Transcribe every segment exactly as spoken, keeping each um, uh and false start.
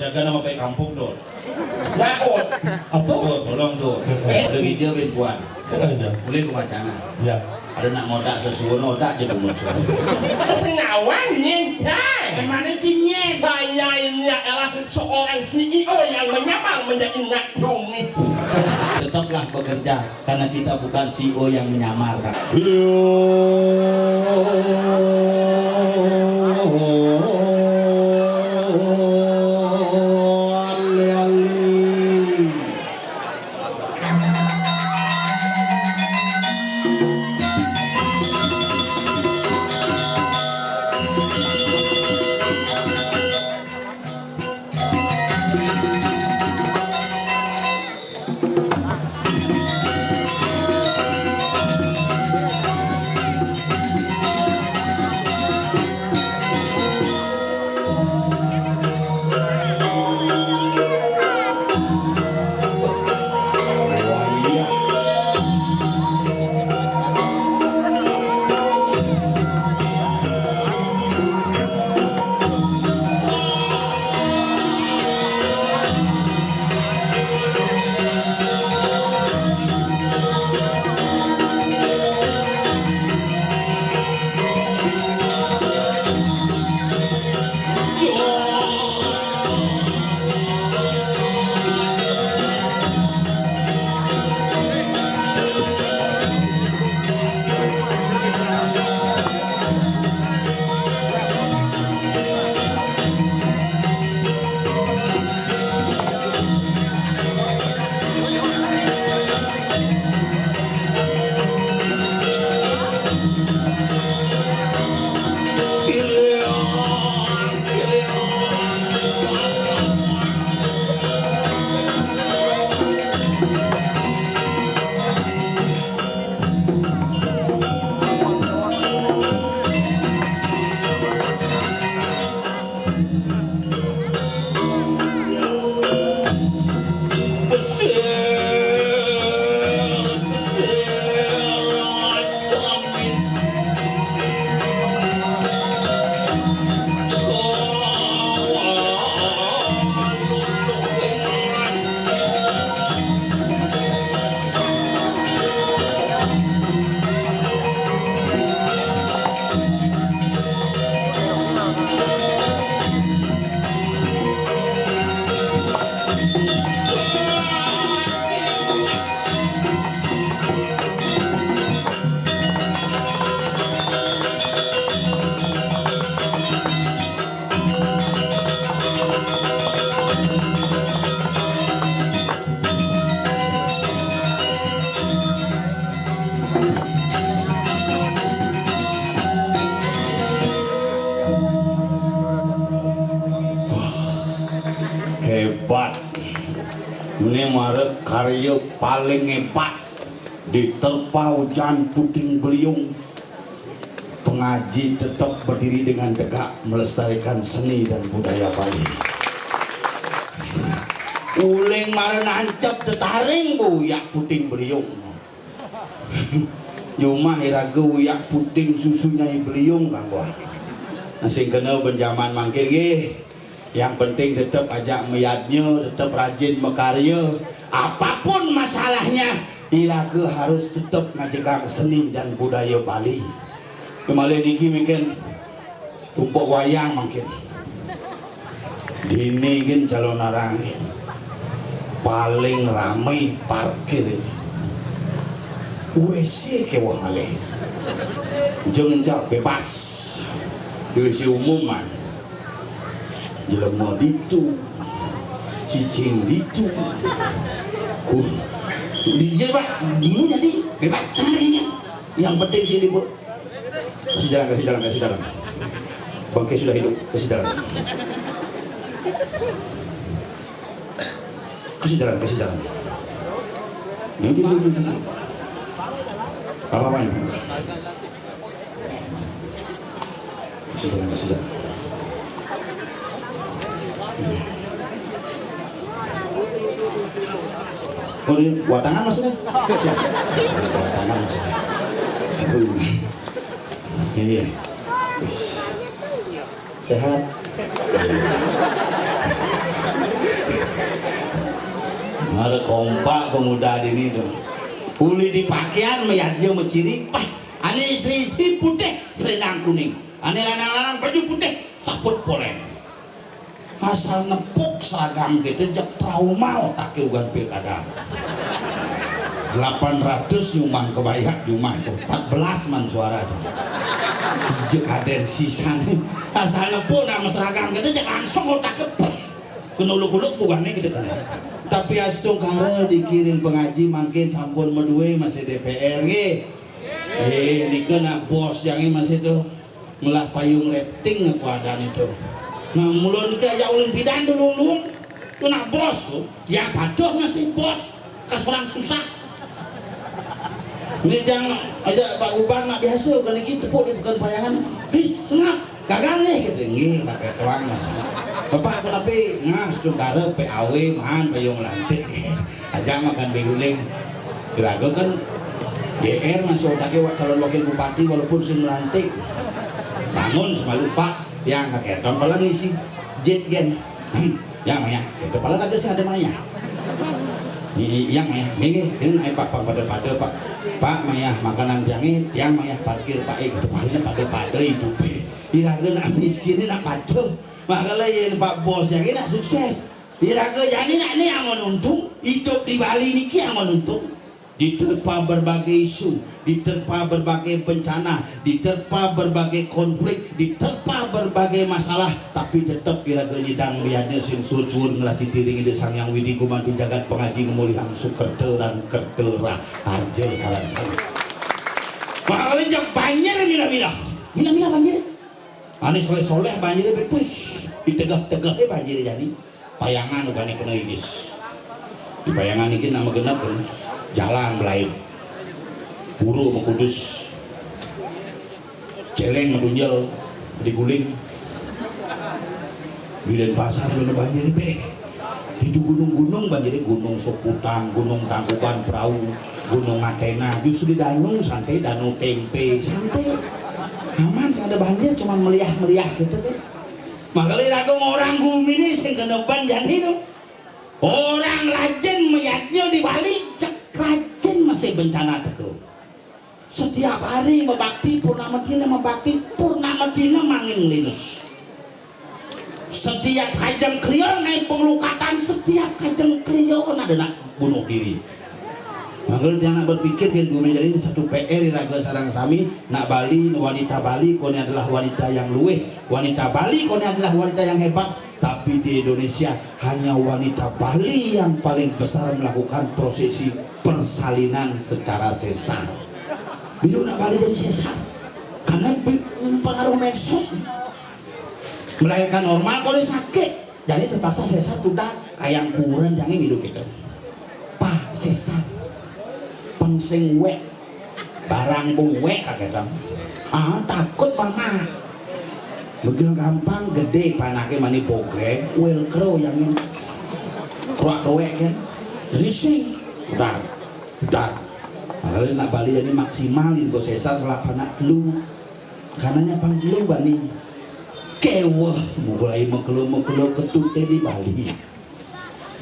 Jaga nama baik kampung, Dor. Naon? Apa? Dor, tolong, Dor. Eh. Ada video bin Puan. Sengaja. Boleh ku baca, nah. Ya. Ada nak ngodak sesuatu, ngodak je dulu. Sengawan, nyintai. Yang mana, Cing, nyen? Saya ini adalah seorang C E O yang menyamar menjadi Nak Doni. Tetaplah bekerja. Karena kita bukan C E O yang menyamar, Kak. Hebat. Ini mara karya paling hebat. Diterpa ujan puting beliung, pengaji tetap berdiri dengan tegak melestarikan seni dan budaya Bali. Uling mara nancep tetaring, bu, uyak puting beliung. Jumah iraga uyak puting susu Nyai Beliung, kanggo. Nah, sing kena ben jaman mangkin nggih. Yang penting tetap ajak meyadnya, tetap rajin makarya. Apapun masalahnya, iraga harus tetap ngajegang seni dan budaya Bali. Kemalih niki mungkin tumpuk wayang mungkin. Dini gin calon arang paling ramai parkir. W C kewah ngalih. Jeng encak bebas. Di W C umum, man. Jelema ditu, cicing ditu. Ku, di dia, Pak, bingung jadi bebas. Yang penting sini, Bu. Kasih jalan, kasih jalan, kasih jalan. Bangke sudah hidup, kasih jalan. Kasih jalan, kasih jalan. Ini, ini, ini, ini. Apa main? Kasih jalan, kasih jalan. Oh, ini watangan maksudnya? Siap. Watangan maksudnya. Siap. Iya, iya. Wis. Sehat. Ada kompak pemuda dini tu. Uli di pakaian mayadnya maciri, pah. Ane istri-istri putih, selendang kuning. Ane lanang-lanang baju putih, saput poleng. Asal nepuk seragam gitu, jak trauma otaknya ugan pilkada. Delapan ratus nyumbang kebayak jumah itu, empat belas man suara tu. Kijek aden sisan. Asal nepuk nama seragam gitu, jak langsung otaknya, pah. Kenuluk-uluk bukannya gitu kan. Tapi astungkara dikiring pengaji mangkin sampun madue masih D P R nggih. Nggih, nika nak bos jangé masih tu. Ngelah payung rafting aku adan itu. Nah, mula nika aja ulun pidan dulu ulun. Tu nak bos tu, yang patuh masih bos. Kas orang susah. Ini jang aja Pak Gubang nak biasa, bukan lagi tepuk di bukan payangan. His, sengap. Gagal nih, gitu. Nggih, pakai tuang, Mas. Bapak, kenapa? Nah, astungkara P A W, man, payung lantik. Aja makan beguling. Kira kan G R masih otaknya wa-, calon wakil bupati walaupun sing lantik. Bangun semalu, Pak. Yang kakek, paling isi jet gen. Yang mayah, gitu. Paling ada sih ada mayah. Yang mayah, ini, ini naik Pak, Pak, pada-pada, Pak. Pak, mayah, makanan tiang ini, tiang mayah parkir, Pak, eh, gitu. Paling pada-pada hidup, eh. Iraga nak miskin, nak patuh. Makanya yang Pak Bos yang nak sukses. Iraga jani nak ni yang menuntung, hidup di Bali niki yang menuntung. Diterpa berbagai isu, diterpa berbagai bencana, diterpa berbagai konflik, diterpa berbagai masalah, tapi tetep iraga nyidang biadnya sing suud-suud ngelah sitiring Ida Sang Hyang Widi Gumanti jagat pangaji ngemulihang sukerta lan kerta raharja sareng sami. Makanya jak banjir milah-milah. Milah-milah banjir. Ane soleh-soleh banjir, wih, ditegah-tegah banjir jani. Payangan bukan kena igis. Di Payangan iki nama genep kan? Jalan belain. Pura Mekudus. Celeng Medunjel diguling. Di Denpasar kena banjir, beh. Di gunung-gunung banjir, Gunung Soputan, Gunung Tangkuban Perahu, Gunung Athena. Justru di danau santai, danau tempe, santai. Aman, ada banjir, cuman meliah-meliah gitu kan. Makanya lagu orang gumi ini sing kena ban jani tu. Orang rajin mayadnya di Bali, cek rajin masih bencana teko. Setiap hari mebakti, purnama dina mebakti, purnama dina mangin linus. Setiap kajeng kriya naik pengelukatan, setiap kajeng kriya ada nak bunuh diri. Mangga dia nak berpikir kan gumi jadi satu P R iraga sareng sami, nak Bali, wanita Bali kone adalah wanita yang luwih, wanita Bali kone adalah wanita yang hebat, tapi di Indonesia hanya wanita Bali yang paling besar melakukan prosesi persalinan secara sesar. Beliau nak Bali jadi sesar karena pe-, pengaruh medsos. Melahirkan normal kalau sakit, jadi terpaksa sesar, tudah kayang kuren jangan hidup kita. Pah, sesar. Pang sing wek. Barang buwek kagetan. Ah, takut mama. Begitu gampang gede panake mani bogreng, welcro yang ini. Kruak-kruek kan. Jadi sing. Udah. Udah. Kalau nak Bali jadi maksimal info sesar lah panak lu. Karenanya pang lu bani. Keweh, mulai mekelo-mekelo ketute di Bali.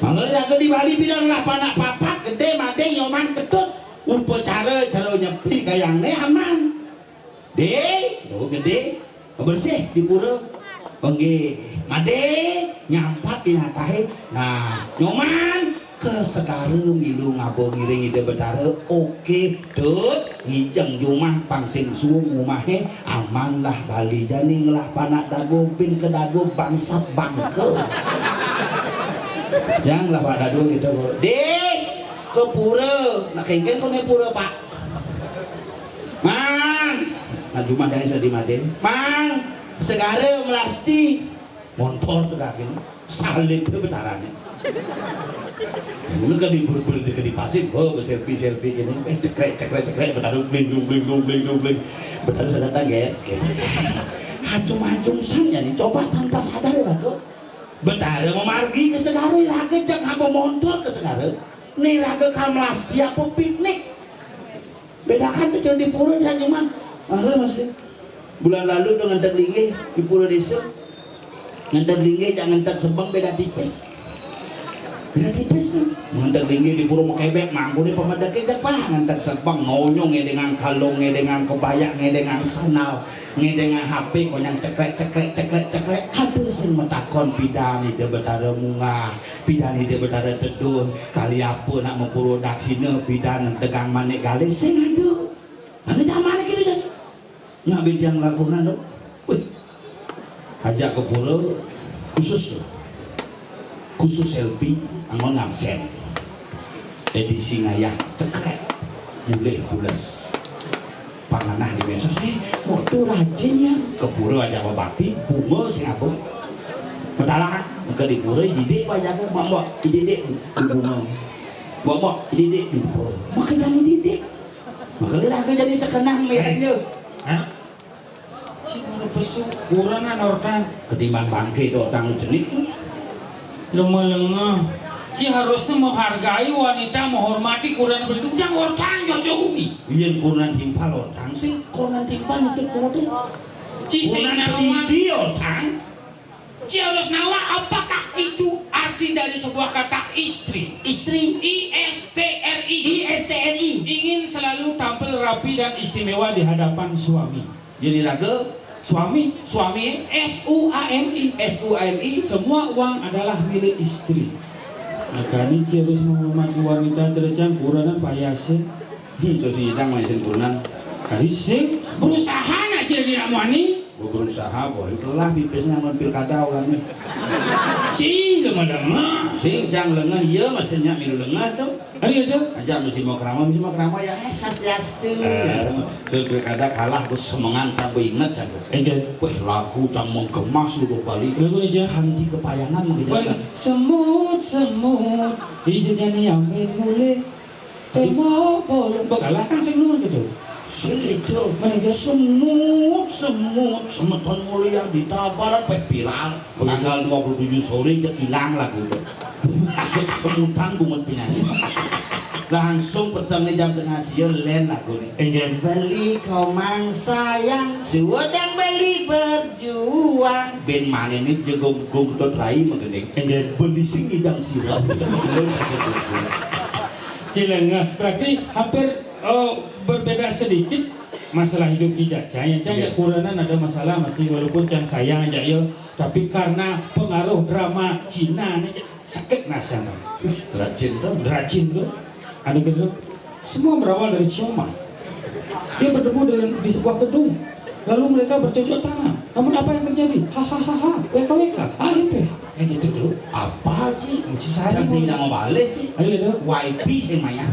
Mangga raga di Bali bilang lah panak papat, gede, mading, nyoman, ketut. Upacara cara nyepi kayang ne aman. De, oh gede, bersih di pura. Pengge, made, nyampat di natahe. Nah, nyoman, ke segara milu ngaba ngiring Ida Betara. Oke, tut, ngijeng jumah pang sing suung umahe, aman lah Bali jani ngelah panak dadua bin ke dadua bangsat bangka. Yang lah panak dadua gitu, Bu. Dek, ke pura. Nak kengken kone pura, Pak. Mang, nah jumah dari sedi maden. Mang, segara melasti. Montor tu kaki ni. Salib tu betarane. Mula ke di ber-, ber-, ke di pasir, oh, selfie-selfie gini. Eh, cekrek, cekrek, cekrek, betaru bling, bling, bling, bling, bling, bling, bling. Betaru sudah datang, guys. Gitu. Hacung-hacung san ya ni, coba tanpa sadar ya, Raga. Betaru memargi ke segara, Raga, jak ngaba montor ke segara. Ni Raga ka melasti apa piknik. Bedakan tu di pura dia cuma. Ada masih. Bulan lalu tu ngentet linggih di pura desa. Ngentet linggih, jangan ngentet sebeng, beda tipis. Bila tipis tuh. Mantep linggih di pura makebek, mangkune pamedeke jepah, ngantek sebeng, ngonyong ngedengang kalung, ngedengang kebaya, ngedengang sandal, ngedengang H P, konyang cekrek, cekrek, cekrek, cekrek. Ade sing matakon pidan Ida Betara munggah, pidan Ida Betara tedun, kali apa nak mapura daksina, pidan tegang manik galih, sing ada. Mana zaman kini dah? Nak bidang lakonan tu. Wih. Ajak ke pura khusus tu. Khusus selfie, anggon ngabsen. Edisi ngayah cekrek. Mulih pules. Panganah di medsos. Eh, mau tu rajin ya. Ke pura ajak babakti, bunga sing apa? Matalah, maka di pura didik aja ke, mbok-mbok, didik bunga. Mbok-mbok, didik bunga. Maka jangan didik. Maka lelaki jadi sekenah melihatnya. Hah? Si mana pesu, kurang kan orang. Ketimbang bangke tu orang jenik. Lemah lengah. Ci harusnya menghargai wanita, menghormati kurang berduduk. Jangan orang jojo umi. Yen kurang timpal orang sing kurang timpal itu kurang. Ci sing nawa. Di orang. Ci harus nawa, apakah itu arti dari sebuah kata istri? Istri. I S T R I. I S T R I. Ingin selalu tampil rapi dan istimewa di hadapan suami. Jadi raga. Suami. Suami. S U A M I. S U A M I. Semua uang adalah milik istri. Makanya ci harus menghormati wanita, cerecang kuranan payah sih. Hmm, so si idang main sempurna. Tadi sing berusaha nak jadi nak wani. Gua berusaha, boleh telah pipisnya ngambil pilkada orang ni. Ci, lama-lama. Sing jang lengah, iya maksudnya milu lengah tu. Hari aja. Aja mesti mau kerama, mesti mau kerama ya, eh, swastiastu. Eh. Ya, so pilkada kalah, gua semengan, tak gua inget, tak gua. Enggak. Wah, lagu cang menggema suruh balik. Lagu ni, Cang. Kanti kepayangan, begitu. Balik. Kan. Semut, semut, hijaunya ni amin mulai. Tema apa? Lomba kalah kan sing nuwun gitu. Sing itu. Mana itu? Semut, semut, semeton mulia di Tabaran, peh viral. Tanggal dua puluh tujuh sore, cek hilang lagu itu. Cek semutan bungut penyanyi. Langsung petengnya jam tengah siang, len lagu ini. Enggak. Beli komang sayang, suwedang beli berjuang. Ben mana ini jago gong ketut rai, magening. Enggak. Beli sing idang sirap. Cilengah, berarti hampir, oh, berbeda sedikit masalah hidup Ci Caca. Ya, Cang, iya. Kuranan ada masalah masih, walaupun Cang sayang aja ya, tapi karena pengaruh drama Cina ini, Cang, sakit nasanya. Rajin tuh. Rajin tuh. Ada gitu. Semua berawal dari siomay. Dia bertemu dengan di sebuah gedung. Lalu mereka bercocok tanam. Namun apa yang terjadi? Hahaha, W K W K, A M P. Yang gitu dulu. Apa sih? Ci saya. Cang sing mau balik sih. Ayo gitu. Y P sing mayar.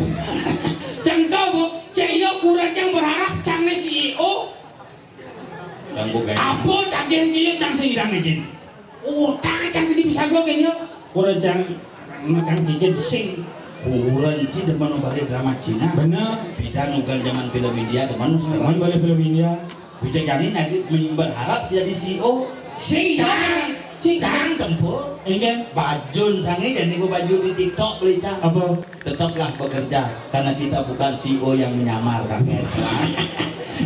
Cang tahu, Bu. Cang iya kurang cang berharap cang ni C E O. Cang bukan. Apa daging dia cang sing idang izin. Utang cang di bisa gua kayaknya. Kurang cang makan gigit sing. Kurang sih demen balik drama Cina. Benar. Beda nugan zaman film India, demen sekarang. Demen balik film India. Bujang jani lagi menyimpan harap jadi C E O. Sing, Cang. Cang. Cang tempo. Enggak. Bajun tangi jadi gua baju di TikTok beli, Cang. Apa? Tetaplah bekerja karena kita bukan C E O yang menyamar, kakek.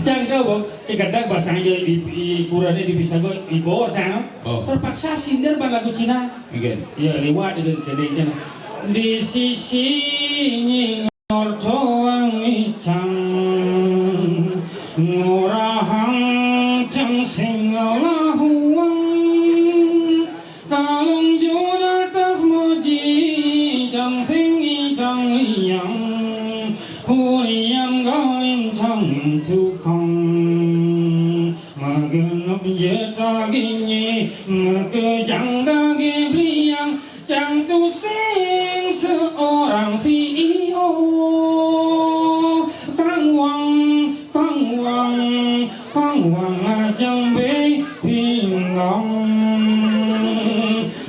Cang kau, Bang. Cek ada bahasa aja di, di kurangnya di bisa gua di bawah, Cang. Oh. Terpaksa sindir ban lagu Cina. Enggak. Ya, lewat itu jadi Cina. Di sisi nyi Orthoang icang ngurahang cang sing lahuang. Talung juta tas moji cang sing icang liang. Hulian kawin cang tukang. Magenep jeta gini, makejang dage beliang. Cang tu sing seorang C E O. Kang Wang, Kang Wang, Kang Wang ajang be pinggang.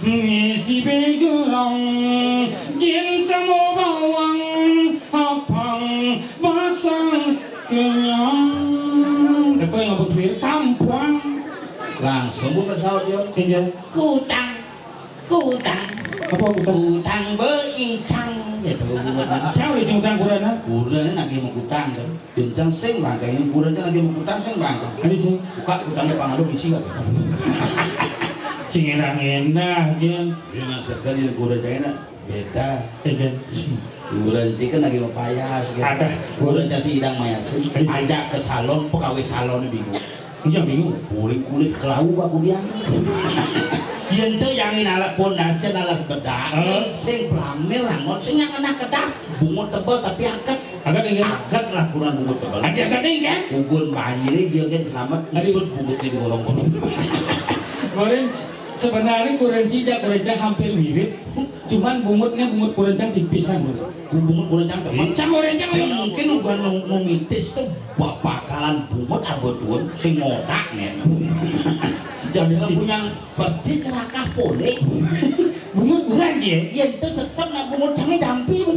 Misi be gerang, jin samo bawang, apang basang kenyang. Teko yang abang kebiri kampuang. Langsung buka saut dia. Iya. Kutang. Kutang. Apa kutang? Kutang beicang. Ya, tahu bukan. Cang udah cutang kurana. Kurana lagi mau kutang kan. Bintang sing bangkai, kurana lagi mau kutang sing bangkai. Ada sih. Buka kutangnya pangalo isi kan. Sing énak-énak, Gén. Iya, nang seger yang kurang enak, beda. Iya, Gén. Kurang kan lagi mau payas, gitu. Ada. Kurang kasih idang mayasin, ajak ke salon, pegawai salonnya bingung. Iya, bingung. Kulit kulit kelau, Pak Budian. Yen tuh yang ini alat pondasi, alat bedak, sing plamir, rangon, sing yang kena kedah, bungut tebel tapi angkat. Agak nih, ya? Agak lah kurang bungut tebel. Agak, agak nih, ya? Ugun banjir dia kan selamat, usut bungutnya di gorong-gorong. Kemarin sebenarnya kurencang, kurencang hampir mirip, cuman bungutnya bungut kurencang tipisan, Bu. Bungut kurencang teman. Cang kurencang sing mungkin ugan nu, nu mitis tuh bakalan bungut abotun sing ngotak nih. Jangan punya persis serakah polé. Bungut kurang, ya? Yen tuh sesep nak bungut cangé dampi, Bu.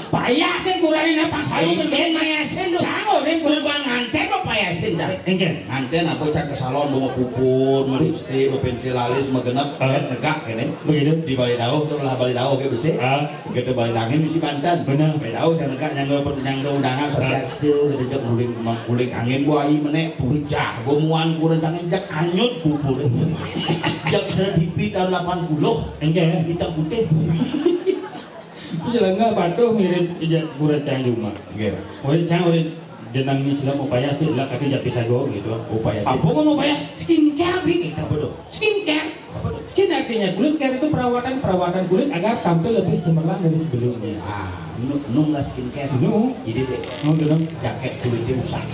Payah sih kurangin apa sayu. Engkén mayasin, lho. Cang, orang bukan nganten lo payasin, cang. Engkén. Nganten apa cang ke salon, bawa pupur, mau lipstik, mau pensil alis, mau genep, negak kene. Begitu. Di Bali Dauh tuh lah, Bali Dauh kayak besi. Gitu, Bali Dangin misi Banten. Bener. Bali Dauh cang negak, nyanggo nyanggo undangan, sosial, gitu, jok nguling, nguling angin, gua ayi menek, bujah, gua muan kurang cangé jak anyut pupur. Jak bicara T V tahun delapan puluh. Engkén. Hitam putih. Itu jelas nggak patuh mirip ija kurencang cuma. Nggih. Kurencang, kurencang jenang ni sila mau payas ni lah kaki japi sago gitu. Upaya sih. Apa mau payas? Skincare, Bi, gitu. Apa tuh? Skincare. Apa tuh? Skin artinya kulit, care itu perawatan, perawatan kulit agar tampil lebih cemerlang dari sebelumnya. Ah, nu, nung lah skincare. Nu. Jadi deh. Mau dong. Jaket kulitnya rusak.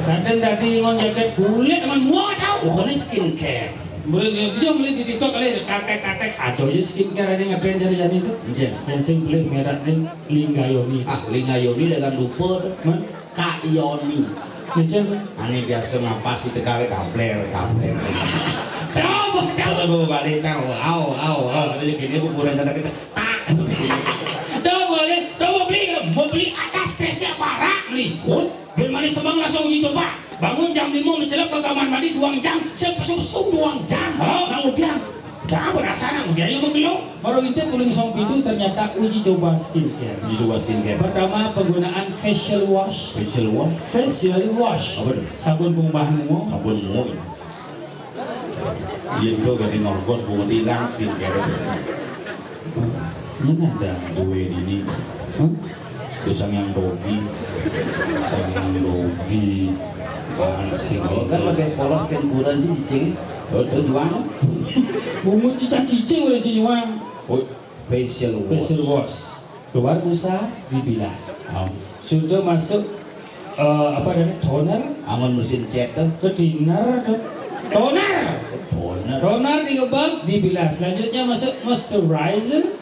Kadang tadi ngon jaket kulit, emang mau tahu? Bukannya skincare. Boleh dia, dia boleh di TikTok kali, katek-katek, ada aja skincare ada yang ngetrend cari-cari itu. Iya. Yang sing beli merek ini Linggayoni. Ah, Linggayoni dengan lupa tuh. Man? Kak Yoni. Iya. Ane biasa ngapas kita kali kapler, kapler. Coba, coba. Kalau mau balik tahu, au, au, au, tapi gini aku kurang sana kita. Tak. Coba balik, coba beli, mau beli atas kresek parak beli. Woi. Biar manis semang langsung uji coba. Bangun jam lima, mencelep ke kamar mandi, duang jam, sepesu-pesu. Duang jam? Oh. Nang udiang. Dah, berasa nang udiang yang menggelo. Baru intip kuling song pintu, ternyata uji coba skincare. Uji coba skincare. Pertama, penggunaan facial wash. Facial wash? Facial wash. Apa tuh? Sabun pengubah muka. Sabun muka. Iya, itu ganti norgos, bunga tilang, skincare. Ini ada. Duwe ini. Hah? Terus yang dogi. Yang dogi. Anak sing. Oh, kan lebih polos kan kurang sih, cicing. Oh, itu juang. Bungut cicang cicing udah juang. Oh, facial wash. Facial wash. Keluar busa, dibilas. Oh. Sudah masuk, eh, apa namanya, toner. Amun mesin cat tuh. Ke dinner, ke toner. Toner. Toner digebek, dibilas. Selanjutnya masuk moisturizer,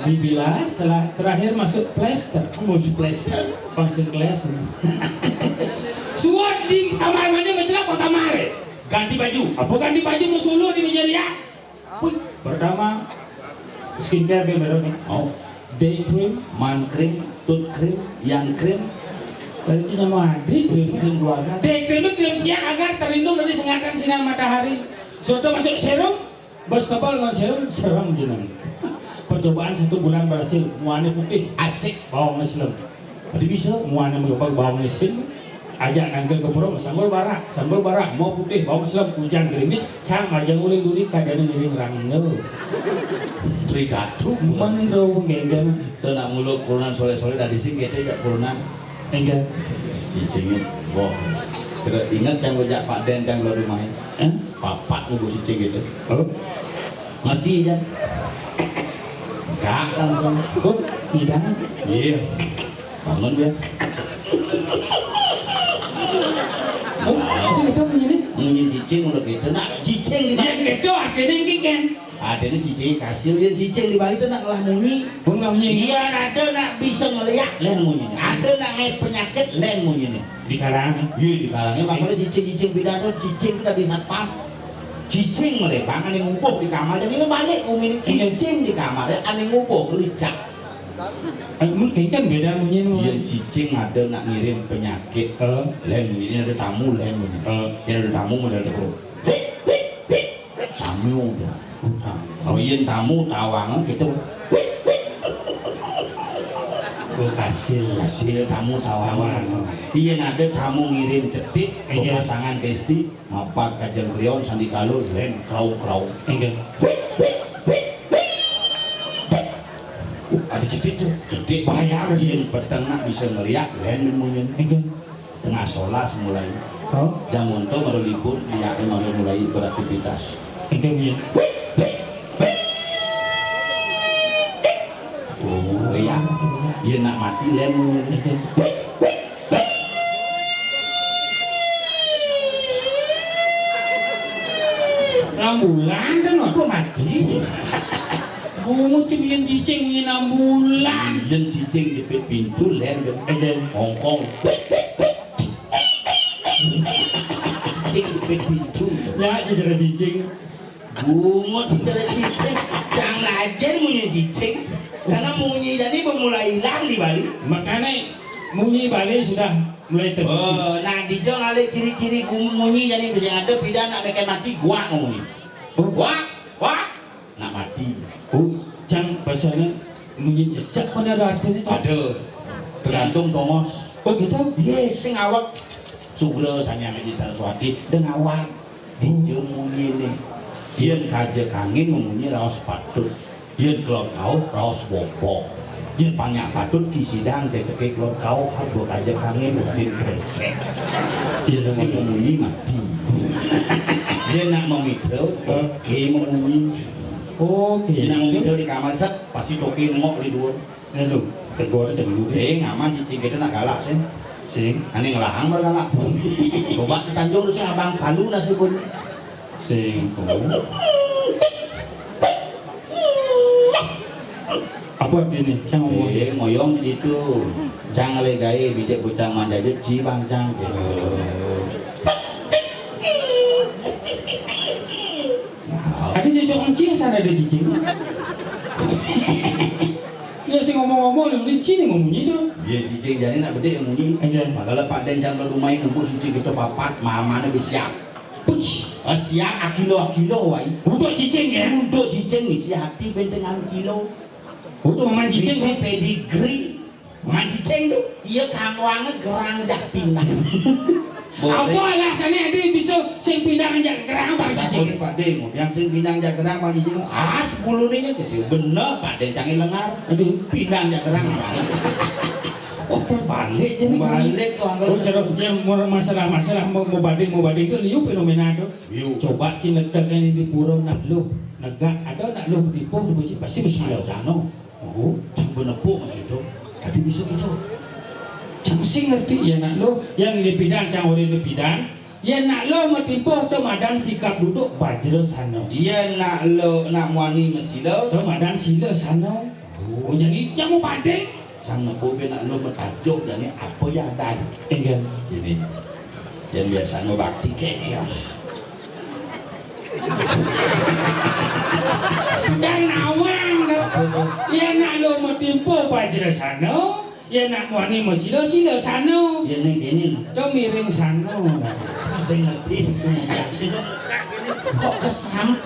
dibilas. Setelah terakhir masuk plester. Masuk plester. Pangsil kelas. Suat di kamar mandi, mencelap ke kamar. Ganti baju. Apa ganti baju, mau suluh di meja rias? Wih, pertama, skincare dia baru nih. Oh. Day cream. Man cream, tooth cream, yang cream. Tadi itu nama Adi cream. Krim keluarga. Day cream itu krim siang agar terlindung dari sengatan sinar matahari. Suatu masuk serum, bos tebal dengan serum, serem jeneng. Percobaan satu bulan berhasil, muanya putih, asik, bawang Islam. Tadi bisa, muanya menggebak bawang Islam. Ajak nangkil ke purung, sanggul barak, sanggul barak, mau putih, bawang Islam, hujan gerimis, sang aja nguling-nguling, kadang ngiring rangel. Tri Datu. Mendo penggenggam. Itu nak muluk kurunan soleh-soleh dari sini, kita jak kurunan. Enggak. Cicingnya, boh. Terus ingat yang gue jak Pak Den, yang lo rumahnya. Eh? Papat nunggu cicing gitu. Oh. Mati ya. Enggak langsung. Kok tidak? Iya. Bangun ya. Oh, itu kita punya nih. Munyi cicing udah gitu. Nah, cicing di. Ya, gitu, akhirnya ini kan. Ada nih cicing kasil, ya cicing di Bali tuh nak ngelah munyi. Bunga munyi. Iya, ada nak bisa ngeliat, lain munyi. Ada nak ngait penyakit, lain munyi nih. Di karangan. Iya, di karangan. Makanya cicing-cicing pidato, cicing kita di satpam. Cicing melebang, ane ngubuh di kamar. Jadi balik umi ini cicing di kamar ya, ane ngubuh licak. Eh, mungkin kan beda munyi nu. Iya, cicing ada nak ngirim penyakit. Eh. Lain munyi ini ada tamu, lain munyi. Eh. Yang ada tamu model teko. Hik, hik, hik. Tamu udah. Oh, yen tamu tawang gitu. Oh, kasil. Kasil tamu tawang. Tawang. Iya, ada tamu ngirim cetik, iya, pemasangan kesti, mabuk. Pak Kajeng Prion sandikala lén kraung-kraung. Inggih. Ada cedik tuh, cedik bahaya. Yén peteng nak bisa ngeliat lén munyin. Inggih. Tengah solas mulai. Oh. Jam untung baru libur, dia baru mulai beraktivitas. Inggih, inggih. Oh, iya. Yén nak mati lén munyin. Inggih. Rembulan kan, Mak? Kok mati? Bungut sing yén cicing, yén rembulan. Yén cicing jepit pintu, lén kan. Ada. Hongkong. Cicing jepit pintu. Ya, cicing, cicing. Bungut cara cicing. Jang lajén munyi cicing. Karena munyi jani bermula hilang di Bali. Makanya munyi Bali sudah mulai terkikis. Oh, nah, dijo ngalih ciri-ciri gum-, munyi jani bisa ada pidan nak meken mati, guak munyi. Oh. Guak, guak, nak mati. Oh, jang bahasanya munyi cecek mana ada artinya? Ada. Tergantung tongos. Oh, gitu? Iya, sing awak. Sugra sanya ngaji Saraswati, deng awak. Dijo munyiné. Yén kaja kangin memunyi raos patut. Yén kelod kauh raos bobok. Yén panyak patut kisidang ceceké kelod kauh, haba kaja kangin udin kresek. Yén sing memunyi mati. Yén nak memitra, toké memunyi. Oké. Yén nak memitra di kamar set, pasti toké nengok di luar. Aduh, tegur aja dulu. Sing aman, cicing kita nak galak, sing. Sing. Ané ngelahang bergalak. Coba di Tanjung lu, sing, abang palu nasi pun. Sing. Oh. Apa artinya? Cang ngomong. Sing, moyong di situ. Cang lé gaé, bijak bocah manjajet, ci bang cang. Gitu. Ada cocok encing, sana ada cicing. Ya, sing ngomong-ngomong, lu licin yang ngomongnya itu. Iya, cicing, jadi nak bedik yang munyi. Iya. Makanya Pak Den jangan rumah yang ngebut cicing kita papat, mamanya bisa siap. Push. Ah, siap, akilo, akilo, wai. Untuk cicing, ya? Untuk cicing, isi hati bentengan kilo. Untuk maman cicing, isi pedigree. Mancing tuh, iya kanuannya gerang jak pinang. Apa alasannya ada bisa sing pinang jak gerang, Bang Cicing? Takonin Pak Dé, yang sing pinang jak gerang, Bang Cicing, ah, sepuluh nih jadi bener, Pak Dé, cangé lengar. Aduh. Pinang jak gerang. Oh, balik jadi. Balik tuh, Uncle. Oh, ceruk yang mau masalah-masalah mau, mau bading, mau bading itu liu fenomena tuh. Liu. Coba cing letakkan di pura nak luh, negak ada nak luh di pung, di pasti mesti ada. Sana. Oh, cang benepuk masih tu. Tadi bisa gitu. Cang sing ngerti, ya nak lo, yang di pidan, cang orang di pidan. Ya nak lo matimpuh tu madan sikap duduk bajra sana. Ya nak lo, nak muani masila. Tu madan sila sana. Oh, jadi cang mau pading. Cang nepuk ke nak lo metajuk dan ni apa yang ada. Enggak. Ini. Yang biasa mau bakti ke ya. Cang nawang, dah. Apa tu? Ya nak lo matimpuh bajra sana, ya nak muani masila, sila sana. Ya ni, ini. Tu miring sana. Sing ngerti. Sing kok kesam.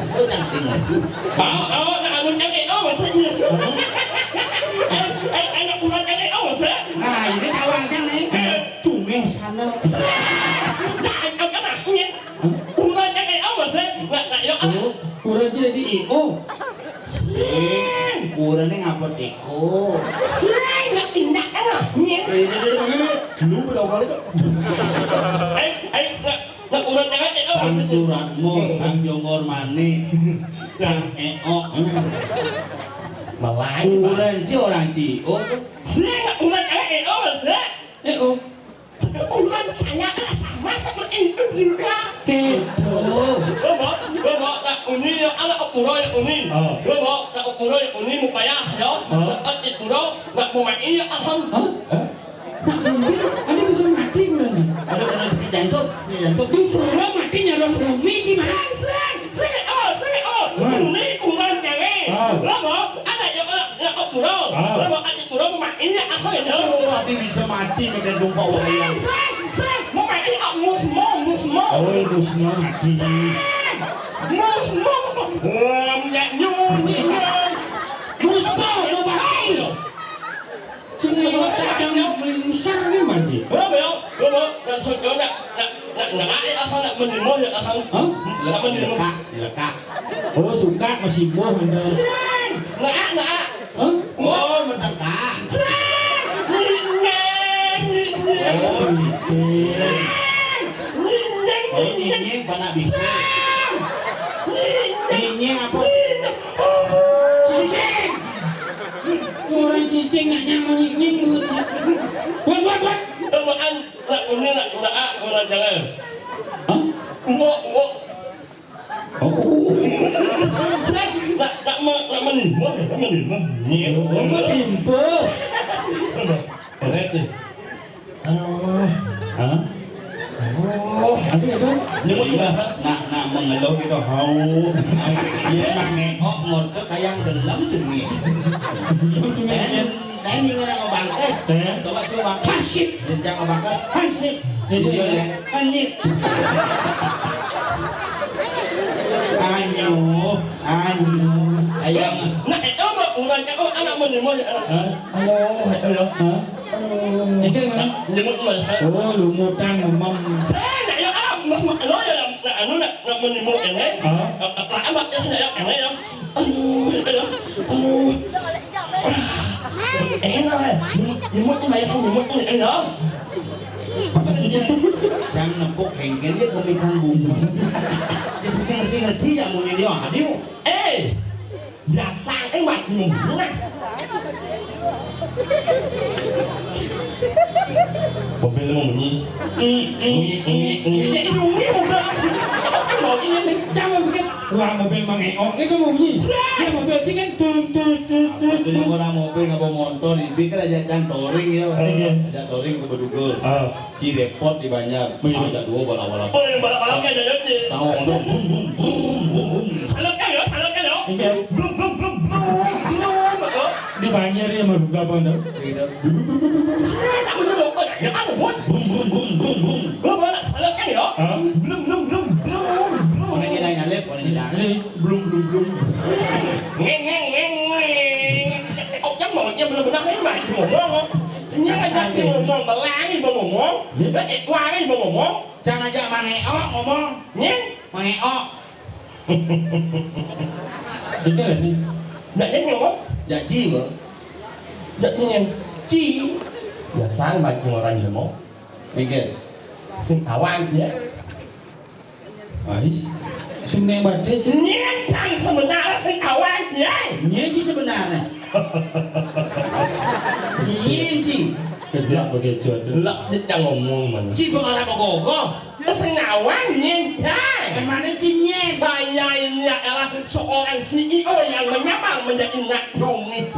Tu tak sing ngerti. Au, au, nak anu cang, eh, au, maksudnya. Eh, eh, eh, nak kurang cang, eh, au, maksudnya. Nah, ini tawang cang ni. Eh. Cungeh sana. Dah, au, kan, ah, ni. Hah? Kurang cang, eh, au, maksudnya. Nak, nak, ya, ah. Oh, kurang jadi I O. Sing, kurangnya ngapa teko? Sing, nak tindak, ah, ni. Eh, ini, ini, ini, dulu berapa kali tu? Eh, eh, nak, nak kurang cang, eh, au, maksudnya. Sang Suratmo, Sang Jonggor Manik, Sang Eok. Melayu, Pak. Kurang si orang Ciuk. Sing, nak kurang cang, eh, au, maksudnya. Eh, oh. Ukuran saya adalah sama seperti itu juga. Gitu. Lombok, Lombok, nak uni, ya, anak ukuran, ya, uni. Oh. Lombok, nak ukuran, ya, uni, mau payah, ya. Oh. Nak ukuran, nak mau main, ya, asam. Hah? Hah? Nak uni, ada bisa mati, kurang sih. Ada kena sakit jantung, sakit jantung. Di Fura mati, nyarap Fura, miji, mana? Sing, sing, oh, sing, oh. Mana? Uni, ukuran, cewek. Oh. Lombok, anak, ya, anak, ya, ukuran. Oh. Lombok, anak ukuran, mau main, ya, asam, ya. Oh, abi bisa mati, makan tumpah wayang. Sing, sing. Sing, mau mati, ah, musmo, musmo. Oh, musmo mati. Sing, musmo, musmo. Om, nyak, nyu, nyi, nyu. Musmo, mau mati lo. Sing, mau tajam, melingsar ni mati. Berapa, ya? Berapa? Nak sojo, nak, nak, nak Nah, eh, asal nak menimoh ya, asal. Hah? Nak menimoh. Lekak, lekak. Oh, suka masih boh, anda. Nah, nah. Hah? Oh, menengkak. Oh, gitu. Oh, nyinying, panak bibir. Nyinying apa? Cicing. Orang cicing nggak nyaman, nyinying, buat, buat, buat. Apaan? Nak ini, nak, nak, ah, orang jangan. Hah? Uwok, uwok. Oh. Nak, nak me-, nak menimba, nak menimba. Oh, menimba. Mana tu? Aduh. Hah? Aduh. Apa itu? Nyebut bahasa. Nak, nak mengeluh gitu, hau. Dia nak ngeok, ngot tu kayak gelem tu ni. Gelem tu ni. Lain juga nak ngebangkes. Eh? Coba, coba. Hansip. Dia jangan ngebangkes. Hansip. Iya, iya, iya. Dia hansip. Anyo, anyo. Ayang. Nah, itu mah bukan cakap anak menimba, ya, anak. Hah? Aduh, aduh. Hah? Aduh. Itu yang mana? Nyebut mah. Oh, lumutan, memang. Saya nak ya, ah, mas, mas, lo ya, nak, anu, nak, nak menimba ini. Hah? Apa, apa, apa, saya nak ini, ya. Aduh, aduh, aduh. Enak, eh. Nyemut, nyemut tuh, Mayang, nyemut tuh, enak. Sang nepuk hengken dia kemikan bumbu. Dia sing ngerti-ngerti ya, mau dia, aduh. Eh, biasa, eh, mati mungkin, nah. Mobil mau bunyi. Bunyi, bunyi, bunyi. Ya, ini bunyi mobil. Apa mau ini, jangan bikin. Wah, mobil mengeok itu bunyi. Ya, mobil sih kan tung, tung, tung, tung. Apa tuh yang orang mobil nggak bawa motor, ini kan aja can touring ya. Iya. Aja touring ke Bedugul. Ah. Ci repot di Banjar. Iya. Ada dua balap-balap. Oh, yang balap-balap kayak jalan sih. Tahu, bum, bum, bum, bum, bum. Salep kan ya, salep kan ya. Iya. Bum, bum, bum, bum, bum, bum. Di Banjar ya, mah gabang dah. Iya. Saya tak punya motor, ya, apa buat? Bum, bum, bum, bum, bum. Lo balap salep kan ya? Hah? Belum, belum, belum, belum, belum. Mana kita nyalip, mana kita? Ini. Blum, blum, blum. Ngeng, ngeng, ngeng, ngeng. Oh, kan mau dia belum pernah main, main ngomong. Ini ngajak dia ngomong, berlari mau ngomong. Dia tak kuari mau ngomong. Jangan ajak Mang Eo ngomong. Ngeng. Mang Eo. Dengar ni. Nak ngeng ngomong? Jak Ji, bro. Jak ngeng. Ji. Biasa main orang ngomong. Mikir. Sing awak dia. Ais, sing neng badhe sing. Nyentang sebenarnya sing awak, ya. Nyentang sebenarnya. Nyentang. Kerja pakai cuaca. Lah, dia ngomong mana? Ci pengarap apa kok? Ya, sing awak nyentang. Emangnya ci nyen? Saya ini adalah seorang C E O yang menyamar menjadi Nak Cungi.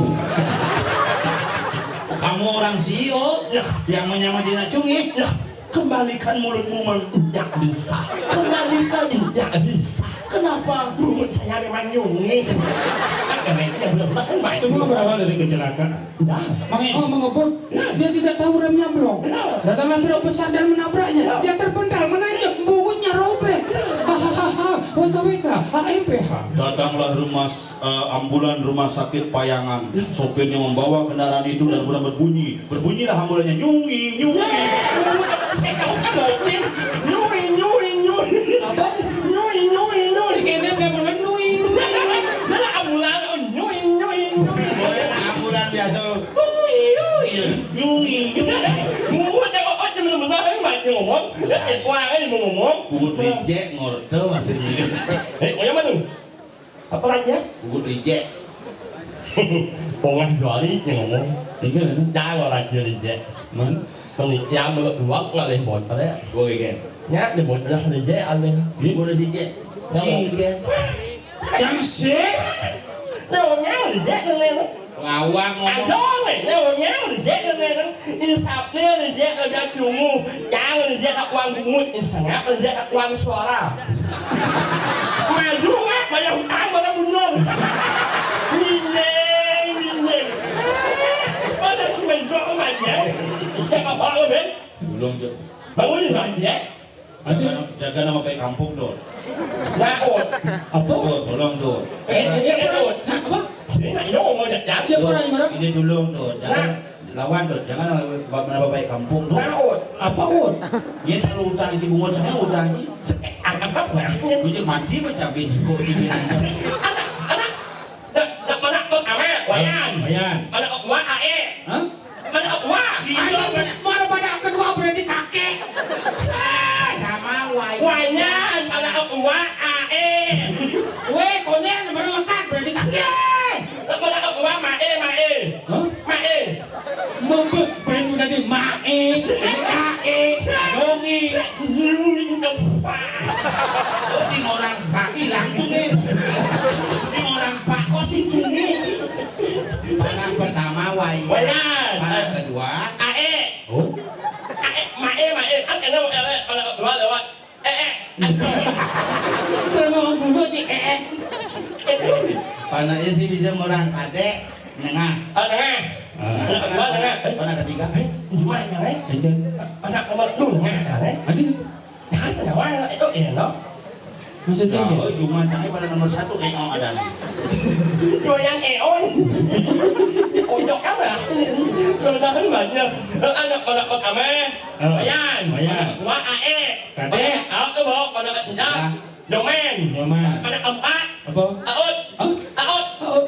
Kamu orang C E O, ya, yang menyamar jadi Nak Cungi? Ya. Kembalikan mulutmu, Mang. Tidak bisa. Kembalikan. Tidak bisa. Kenapa? Mulut saya memang nyungi. Sangat kerennya benar-benar kan, Mang. Semua berawal dari kecelakaan. Nah. Mang Eo mengebut. Nah. Dia tidak tahu remnya blong. Nah. Datanglah truk besar dan menabraknya. Nah. Dia terpental, menanjak, punggungnya robek. Hahaha. W K W K, H M P H. Datanglah rumah s-, eh, ambulan rumah sakit Payangan. Sopirnya membawa kendaraan itu dan kemudian berbunyi. Berbunyilah ambulannya, nyungi, nyungi. Nyungi, nyungi, nyungi. Apa? Nyungi, nyungi, nyungi. Si Kenneth dia bilang, nyungi, nyungi. Nah, ambulan, oh, nyungi, nyungi, nyungi. Oh, ya, ambulan biasa. Nyungi, nyungi. Nyungi. Mulut dia kok, oh, dia benar-benar, eh, mati ngomong. Ya, eh, wah, eh, mau ngomong. Ugut reject, ngorte, masih ini. Eh, oh, yang mana? Apa lagi ya? Ugut reject. Pongah juali yang ngomong. Iya, kan? Jangan orang dia reject. Man? Penitia menurut luak ngalih bocor ya. Oh, iya, kan? Ya, dia bocor reject aneh. Ini boleh reject. Ya, Ci, kan? Cang sih. Dia orang reject aneh. Ngawang ngomong. Aduh, weh, dia orang reject aneh. Isapnya reject kerja cungu. Jangan reject tak uang bungut. Isengap reject tak uang suara. Maju, Mak, bayar hutang, bayar mundur. Dinding, dinding. Pada cuma itu aja. Cakap apa, Ben? Belum, Cuk. Bangun ni, Bang, ya? Jaga, jaga nama baik kampung, Dor. Nah, oh. Apa? Dor, tolong, Dor. Eh, eh, eh, oh. Nah, apa? Sini nak ngomong, ya. Siapa orang yang marah? Ini dulu, Dor. Jangan. Nah. Lawan tuh, jangan nama bapak kampung tuh. Naon? Apa, Ut? Ini selalu utang ci bungut, saya utang ci. Anak apa? Gue cek mati mah cabai cukup ci bilang. Anak, anak. Dak, dak mana kok awe? Wayan. Wayan. Mana kok gua ae? Hah? Mana kok gua? Iya, mana pada kedua berarti kakek. Sama wayan. Wayan, mana kok gua ae? Weh, konen baru lengkap berarti kakek. Mana kok gua mae, mae? Hah? Mae. Mempuk brand udah di mae, ini kae, donge. You in the fuck. Oh, di orang Faki langsung nih. Di orang Pak kok sih cumi sih. Anak pertama wayan. Wayan. Anak kedua. Ae. Oh. Ae, mae, mae. Kan kena ele, anak kedua lewat. Eh, eh. Terus ngomong dulu, Cik. Eh, eh. Eh, eh. Panaknya sih bisa orang kadek, nengah. Oh, nengah. Ah. Anak, anak, anak ketiga. Eh, gimana, eh? Itu. Anak nomor dua, nengah, eh? Aduh. Nah, nengah, itu, iya, no? Maksudnya, oh, cuma jangan pada nomor satu, eh, oh, ada. Dua yang, eh, oh. Ojok, kan, lah. Mudah-mudahan banyak. Eh, anak, anak pertama. Oh. Wayan. Wayan. Anak kedua, A E. Kadek. Anak tuh bawa pada ketiga. Ya. Nyoman. Nyoman. Anak empat. Apa? Aut. Hah? Aut. Aut.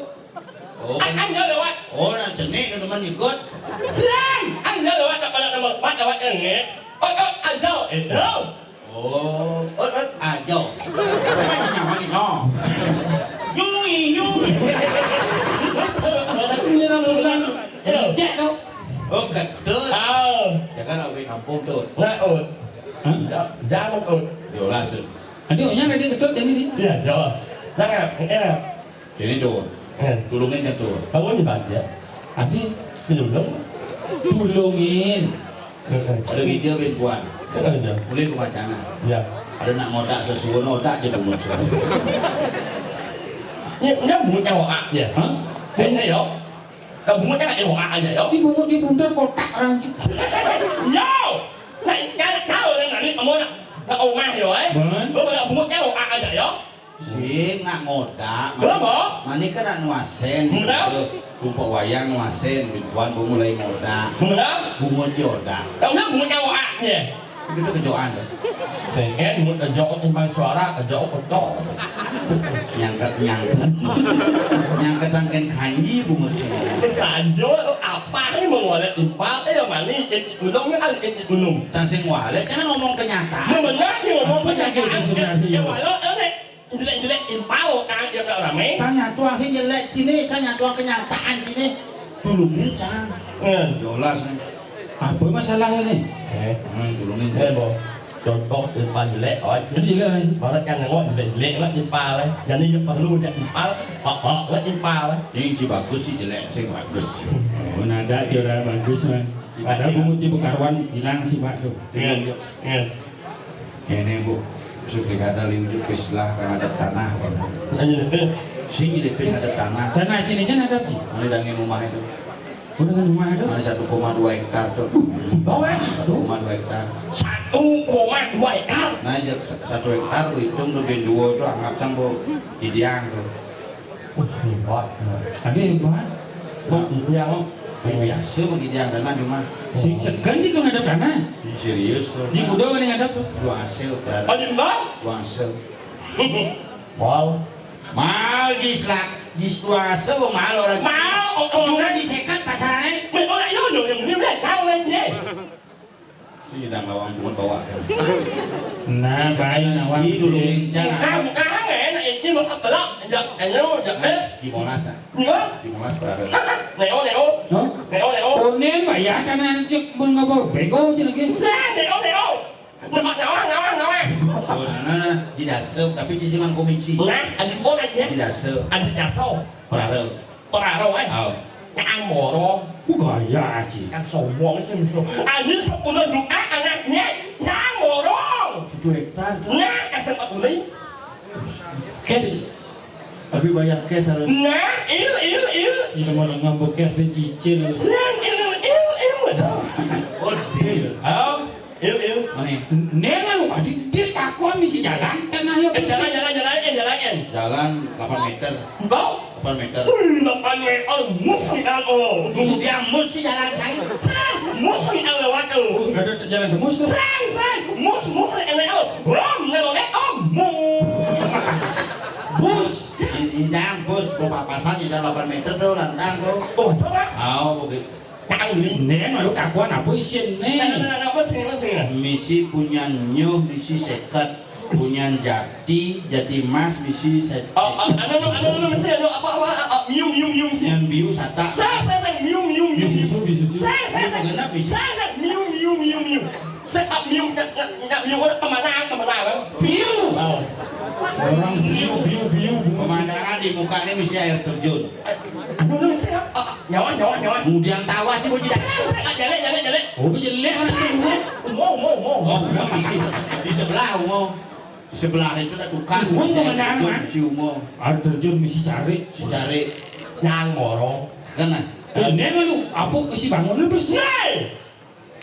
Oh, ah, kan. Anjal lewat. Oh, nah, cenik, teman ikut. Siang. Anjal lewat, pada nomor empat lewat yang nge. Oh, oh, anjal. Eh, no. Oh, oh, oh, anjal. Nyaman nih, no. Nyui, nyui. Ini orang bulan. Cek, no. Oh, gedut. Ah. Jangan sampai kampung tuh. Nah, oh. Hah? Ja-, jangan, oh. Yolas. Adi, nya ready gedut ini, di? Iya, jawab. Jangan, eh, eh. Sini tuh. Eh. Tulungin ya tuh. Kamu di bagian. Adi. Belum dong. Tulungin. Eh, eh. Ada video bin puan. Sengaja. Mulai ke wacana. Ya. Ada nak ngodak sesuatu, ngodak aja dulu. Ya, udah bukan cowok aja. Hah? Kayaknya, yo. Kamu kan ada doa aja, yo. Di bungut di bundar kotak orang. Yo. Nah, ikan tahu yang tadi kamu nak, nak omah, yo, eh. Bener. Lo pada bungut kan doa aja, yo. Sing nak ngodak. Belum, mani, oh. Mani kan nak nuasen. Bener. Tuh, tumpuk wayang nuasen, bintuan bu mulai ngodak. Bener. Bungut jodak. Tahu nggak bungut doa, ya? Gitu kejoan, ya. Sing, eh, bungut kejok, timbang suara, kejok, kejok. Nyangkat, nyangkat. Nyangkat rangkaian kanji, bungut jodak. Sanjo, apa ini mau walet impal, eh, yang mani, eh, gunung, kan, eh, gunung. Can sing walet, jangan ngomong kenyataan. Nah, bener, dia ngomong kenyataan. Apa yang sebenarnya? Ya, walau, eh, Jelek-jelek impal, Kang, ya, Kang, rame. Can nyatuang sing jelek sini, can nyatuang kenyataan sini. Dulu ini, Cang. Eh. Yolas, nih. Apa masalahnya, nih? Eh. Hmm, dulu ini. Eh, Bo. Contoh impal jelek, oh. Jadi jelek, nih. Banget kan nengok jelek-jelek lah impal, eh. Jadi ya perlu dia impal, apa lah impal, eh. Ini si bagus sih jelek, sih bagus. Oh, nada aja orang bagus, Mas. Ada bungut di Bekaruan hilang sih, Pak, tuh. Iya, iya. Ini, Bu, supaya ada liu jepis lah, kan ada tanah, Pak. Iya, iya. Sini jepis ada tanah. Tanah sini kan ada, Ci. Ini dangin rumah itu. Udah kan rumah itu? Mana satu koma dua hektar tuh. Bawah. Satu koma dua hektar. Satu koma dua hektar. Nah, jak sa-, satu hektar, Bu, hitung tuh, bin dua tuh, anggap kan, Bu, di Diang tuh. Wah, hebat. Ada hebat. Mak, yang biasa bagi dia tanah cuma. Sing segan sih kalau ngadep tanah. Serius tuh. Di kuda mana ngadep? Dua hasil berarti. Oh, di mana? Dua hasil. Mal. Mal jis lah. Jis dua hasil, mal orang. Mal, oh, oh. Cuma di sekat pasarannya. Weh, orang yang, yang, yang, yang, tahu lah, dia. Si nyidang lawang bungut bawa. Nah, si baik, sekarang nawang. Si dulu lincah. Bukan, bukan, eh, nak itu masa pelak, ya, ayo, ya, eh. Di Monas, ah. Iya. Di Monas berada. Neo, Neo. Hah? Neo, Neo. Onen, Pak, ya, karena anak cek pun nggak bawa bego aja lagi. Bukan, Neo, Neo. Bukan, nawang, nawang, nawang. Oh, sana, di dasar, tapi ciciman komisi. Nah, ada pun aja. Di dasar. Ada dasar. Berada. Peraro, eh. Oh. Cang borong. Uh, gaya, Ci. Kan sombong sih, musuh. Anjir, sepuluh doa anaknya, cang borong. Satu hektar tuh. Nah, S M A kuning. Cash. Tapi bayar cash harus. Nah, il, il, il. Sila mau ngambek cash, ben cicil. Nah, il, il, il. Oh, deal. Oh. Il, il. Main. Nena lu, adi, dia takut misi jalan, tanah ya. Eh, jalan, bersih. Jalan, jalan, eh, jalan, eh. Jalan delapan meter. Bau. Delapan meter. Wih, delapan meter, mus di dalam, oh. Kemudian mus di jalan saya. Sreng, mus di dalam lewat, oh. Ada jalan tembus tuh. Sreng, sreng, mus, mus di dalam, oh. Rom, nggak boleh, oh, mus. Bus. Jangan bus, gua papasan di dalam delapan meter tuh, lantang tuh. Oh, coba. Oh, begitu. Cang, Nen, lalu kakuan apa isin, Nen? Nah, nah, nah, nah, apa sih, apa sih? Misi punyan nyuh, misi seket. Punyan jati, jati emas, misi seket. Oh, oh, anu, anu, anu, anu, misi, anu, apa, apa, ah, ah, miu, miu, miu, misi. Punyan biu, sata. Sreng, sreng, sreng, miu, miu, miu, miu. Miu susu, miu susu. Sreng, sreng, sreng, miu, miu, miu, miu, miu. Sreng, ah, miu, nak, nak, nak, miu, apa, pemandangan, pemandangan. View. Oh. Orang view, view, view, view. Pemandangan di muka ini misi air terjun. Anu, anu, misi, ah, ah. Nyawa, nyawa, nyawa. Mudiang tawa sih, gua tidak. Sreng, sreng, ah, jelek, jelek, jelek. Oh, jelek, ah, jelek. Umo, umo, umo. Oh, umo misi. Di sebelah, umo. Di sebelah itu ada tukang. Umo misi sama air terjun, anak, si umo. Air terjun misi cari. Si cari. Nyang moro. Kena. Eh, ini mah lu, apa isi bangunan bersih? Hei!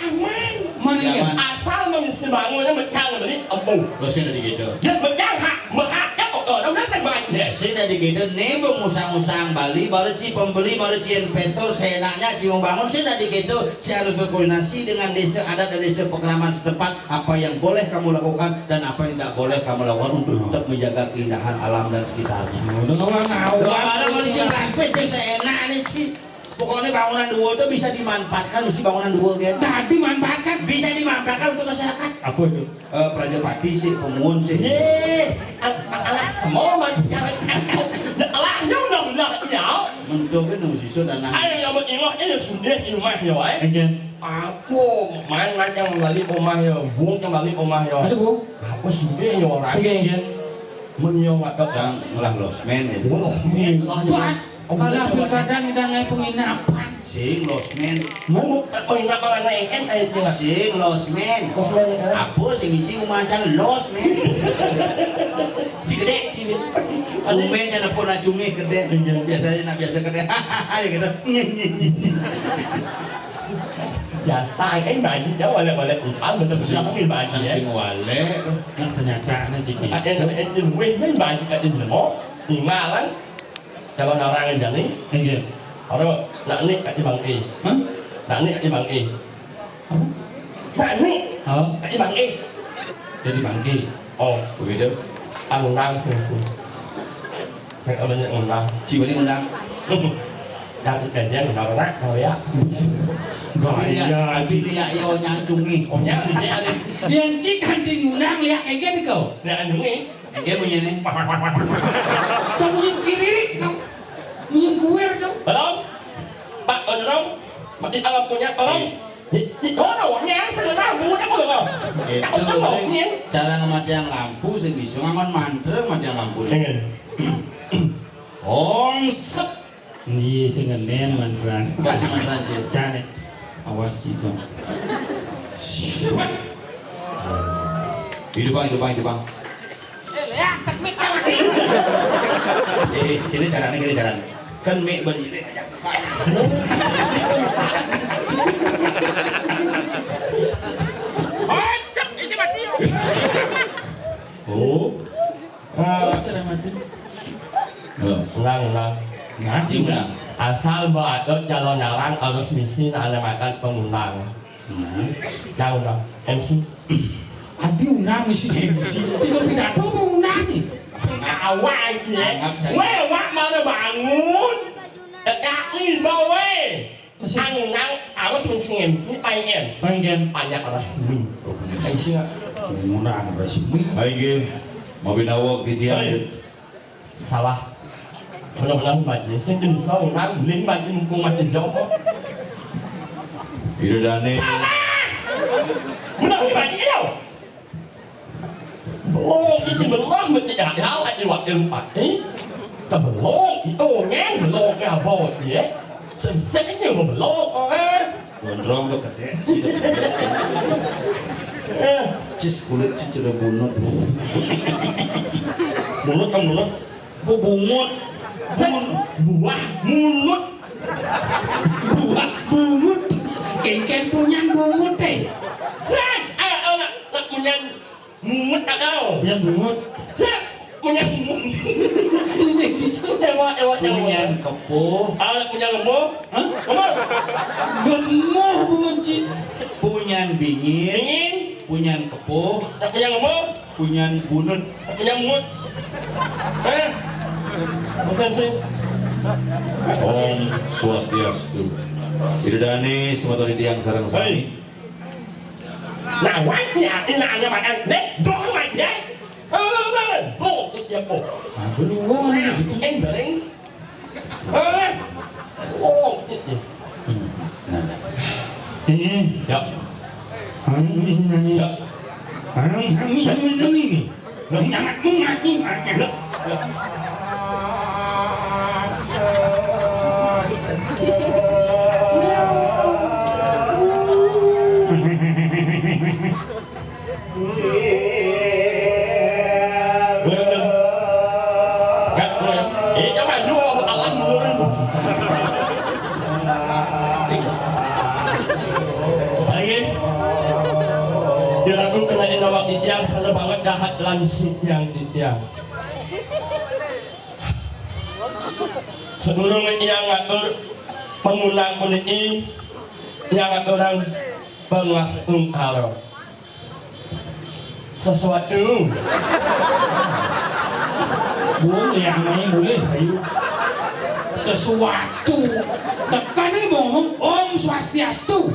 Aman. Mana ya? Aman. Asal mah bisa bangun, mecang tadi, empu. Lo sih tadi gitu. Ya, mecang hak, mehak, ya, kok, orang udah saya main deh. Sih tadi gitu, nih, bang, usang-usang Bali, baru ci pembeli, baru ci investor, seenaknya ci mau bangun, sih tadi gitu, saya harus berkoordinasi dengan desa adat dan desa pekraman setempat, apa yang boleh kamu lakukan dan apa yang tidak boleh kamu lakukan untuk tetap menjaga keindahan alam dan sekitarnya. Udah kawan, lo ada mau ci lapis, seenaknya ci. Pokoknya bangunan dua itu bisa dimanfaatkan, mesti bangunan dua, kan? Nah, dimanfaatkan. Bisa dimanfaatkan untuk masyarakat. Apa itu? Eh, Prajapati sih, pemuun sih. Ye, al-, al-, alah semua macam. Alahnya udah, udah, ya. Mentok kan nunggu sisa dan nah. Ayo, yang mau ingat, eh, sudah di rumah, ya, eh. Iya. Aku, mana yang balik rumah, ya? Bung yang balik rumah, ya? Ada, Bung. Aku sudah, ya, orang. Oke, iya. Mun yo nggak cang ngelah losmen ya. Wah, hebat. Kalau pilkada ngidang penginapan. Sing losmen. Mau penginapan anak ikan aja. Sing losmen. Losmen, eh. Apa sing isi rumah cang losmen. Di gede sih. Tumben kan apa nak cumi gede. Iya. Biasanya nak biasa gede. Ya gitu. Biasa, eh, bagi dia wale-wale utang, bener-bener sing, kami bagi, sing ya. Wale. Kan kenyataannya ciki. Ada yang, yang, yang, weh, main bagi, ada yang nemo, tinggalan, kalau orang yang jadi, iya. Orang nak ni kat Ibang A. Hah? Nak ni kat Ibang A. Apa? Nak ni. Oh. Kat Ibang A. Jadi bangke. Oh. Begitu. Ang nang sing sing. Saya kalau nak ngundang. Siapa ni ngundang? Yang kerja ngundang nak, tahu ya? Gaya. Aji ni ya, yo nyacungi. Oh, ya, ya, ya. Yang cik kan diundang lihat kayak gitu kau. Nak ngundang. Dia punya ni. Kau punya kiri, kau punya kuir kau. Belum. Pak, belum. Mati alam punya, belum. Iya. Di, di, oh, tahu, ni yang sudah tahu, tak boleh, kau. Itu tak boleh, sih, ni. Cara ngamatian lampu sih bisa, ngangon mantra ngamatian lampu ni. Iya. Om set. Iya, sing ngenen mantra. Enggak sih mantra, Cil. Cak, nek. Awas, Cil. Hidup, Bang, hidup, Bang, hidup, Bang. Eh, Lea, teknik kan lagi. Eh, ini caranya, ini caranya. Kan mic banjir, ajak. Kocak, isi mati. Oh. Ah. Cara mati. Ya. Ulang, ulang. Ngaji ulang. Asal baadot calon narang harus misi nana makan pengundang. Hmm. Dah ulang. M C. Adi undang misi M C. Sing pidato mau undang ni. Sing awal ni, eh. Anggap saja. Weh, wak mana bangun? Tegak ni, bawa, weh. Ang nang harus misi M C, paingen. Paingen. Banyak resmi. Oh, punya resmi. Undang resmi. Paingen. Mau binawa kerja. Hei. Salah. Benar-benar maju. Sing bisa orang beli maju mumpung masih jauh. Itu Dani. Salah. Benar maju, yo. Belum itu belah mesti ada lagi wakil empat. Eh? Sebelum itu nyen belum ke abot, ya. Sensenya belum, eh. Gondrong tu kedek. Eh. Cis kulit cis sudah bunut. Bunut kan bunut. Bu-, bungut. Bun-, buah mulut. Buah bungut. Kengken punya bungut, eh. Srek, eh, eh, nak, nak punya bungut tak tahu. Punya bungut. Srek, punya bungut. Bisa, bisa. Ewa, ewa, ewa. Punya Oh. Ada punyan gemuk? Hah? Gemuk. Gemuk buncit. Punyan bingin. Bingin. Punyan kepuh. Ada punyan gemuk? Punyan bunut. Ada punyan gemuk. Hah? Bukan sih. Om Swastiastu. Ida dané semeton titiang sareng sami. Nah, waé ati nanya makan. Nek, dong waé. Oh, oh, oh, oh, oh, oh. Aduh, wah. Yang bering. Eh, oh, gitu. Hmm. Nah. Ini. Ya. Anu ini nanya. Ya. Anu kami, kami, kami ini. Ya. Ini anakmu mati, mati. Ya. Ya. Ayo. Dilakukan lagi nawak titiang, salah banget dahat lan sitiang titiang. Sadurung titiang ngatur pangundang puniki, titiang ngaturang pangastungkara. Sesuatu. Boleh, amannya boleh, ayo. Sesuatu. Sekali mau ngomong, Om Swastiastu.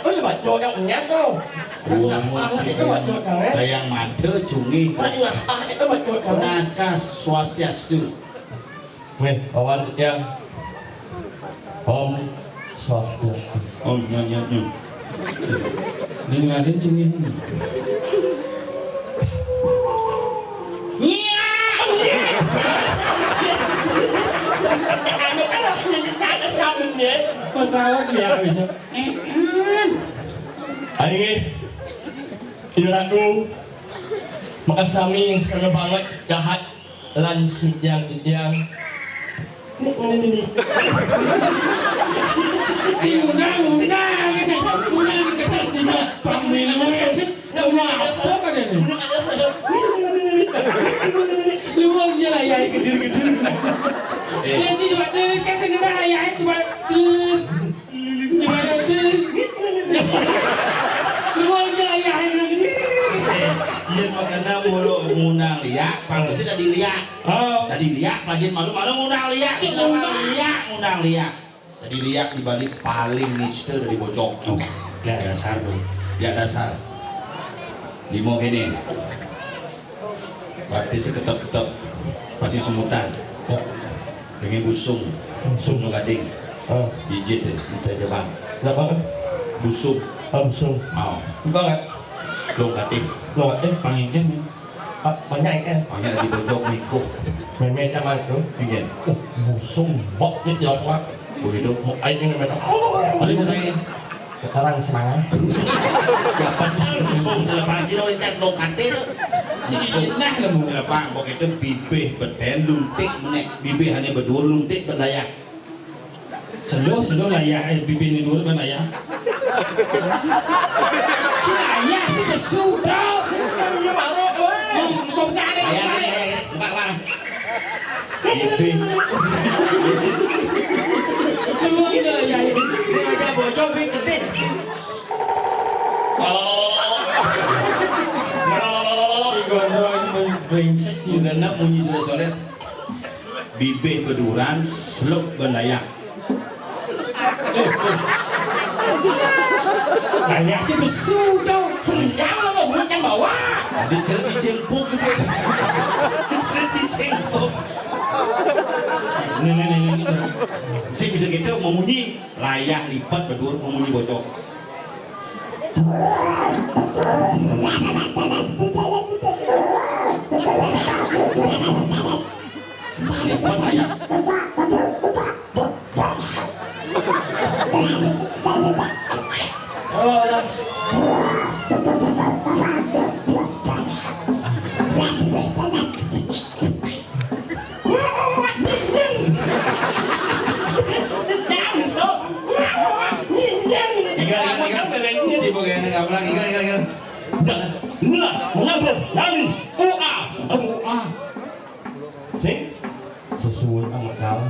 Oh, ya, baca yang nya kau. Berarti nggak sah, itu baca yang, eh. Kayak mata cungi. Berarti nggak sah, itu baca yang, eh. Naskah Swastiastu. Wéh, awan titiang. Om Swastiastu. Om, nyo, nyo, nyo. Ning Raden cumi. Iya. Anu kan harus jadi tanda sabunnya. Pesawat ya bisa. Ayo, nggih. Ira Ratu, makasami sané banget dahat lan sitiang titiang. Nih, nih, nih, nih. Undang, undang, undang, kita sini pemilu. Nah, udah apa kan ini? Lu mau aja lah ya, gedir-gedir. Eh. Ya, Ci, coba tuh, kasih kita lah ya, coba tuh. Gimana tuh? Lu mau aja lah ya, gedir. Yén makana mulu ngundang liak, pang mesti tadi liak. Oh. Tadi liak, rajin malu-malu ngundang liak. Cek ngundang. Liak, ngundang liak. Tadi liak di Bali paling nista dari bocok. Oh, ya dasar tuh. Ya dasar. Limo kéné. Berarti seketep-ketep. Pasti semutan. Ya. Pengen busung. Busung. Busung gading. Oh. Ijit deh, kita Jepang. Kenapa? Busung. Oh, busung. Mau. Enggak, enggak. Lo gading. Lo gading. Panginten, ya. Pak, banyak ikan. Banyak di bojong miko. Meme sama itu. Iya. Uh, busung, bok, gitu ya, Pak. Begitu. Mau air ini, Pak. Ada mau air. Sekarang semangat. Siapa sih busung, telepang sih, lo ikan, lo kate, lo. Busung. Nah, lemu. Telepang, begitu, bibih, beden, luntik, menek. Bibih hanya berdua, luntik, berdaya. Selo, selo layah, eh, bibih né dhuwur apa layah? Si layah, si pesu, bro. Iya, Pak, Bro. Oh, engko buka arek, layah, arek. Layah, layah, layah. Buka, Pak. Bibih. Lu mau gitu, layah. Ini aja bocor, Bing, gedé. Brengsek sih. Udah nak munyi sudah solet. Bibih beduran, seluk bendayah. Banyak sih besu tau. Sendang lah mau buat yang bawa. Ada cerita cicing pop gitu. Cerita cicing pop. Ini, ini, ini, ini. Sing bisa gitu mau munyi, layah lipat bedur mau munyi bocor. Lipat layah. Tinggal, tinggal, tinggal. Si bagian yang ulang, tinggal, tinggal, tinggal. Nah, mengabar, nami, U A. U A. Sing, sesuai sama kau.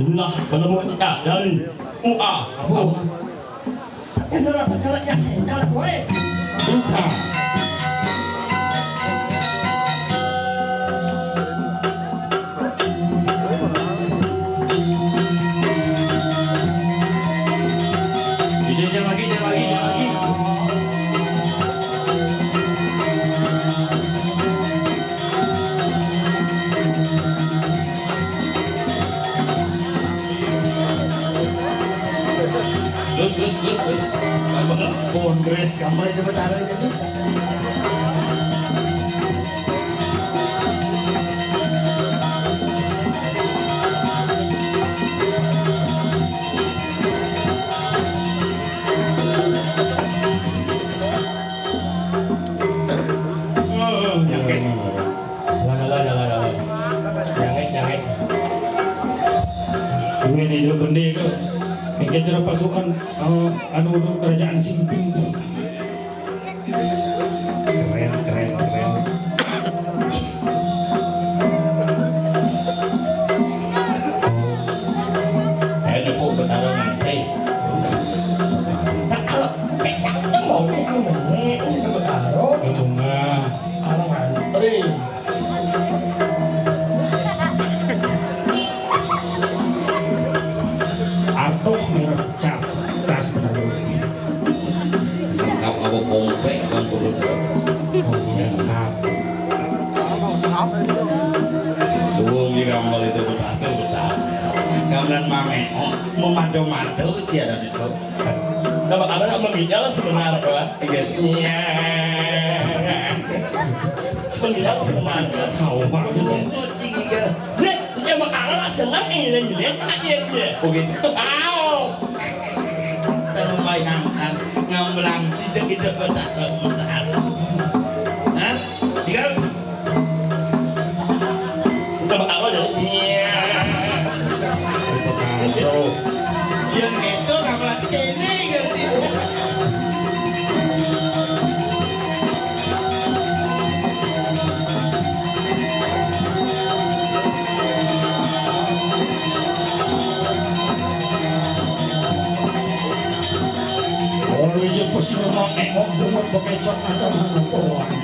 Nah, menemuh ikan dari U A. Apa? Itu lah perkara yang sendal, weh. Bukan. Jangan lagi, jangan lagi, jangan lagi. Terus, terus, terus, terus. Kongres kamu itu betara jadi. Nyangkit. Jangan, jangan, jangan, jangan. Nyangkit, nyangkit. Ini dia bendera tu. Kayak kira pasukan, eh, anu tu, kerajaan Simping tu. Keren, keren, keren. Ayo, Depok, Betara ngantri. Tak, kalau, tak, tak, tak mau ni, anu, ni, ni, Betara. Betara. Alang ngantri. Atuh merek cap tas baru. Lengkap apa kompek kan perlu. Oh, lengkap. Wong di gambar itu betah, betah. Gamelan mame, oh, memado-mado ciaran itu. Nama kalau nak menggigil sebenarnya. Iya. Iya. Menggigil sebenarnya. Tahu, Pak. Kucing, iya. Dia, dia makanan senang, eh, ngiling-ngiling, tak, iya, iya. Oh, gitu. Au. Saya membayangkan, ngambelang, cicak gitu, bentar, bentar. Hah? Tinggal. Kita bakal aja. Iya. Yang gitu, ngambelang, ini, gitu. Ora, iya, pasti memang nengok bungut bekecot ada mana orang.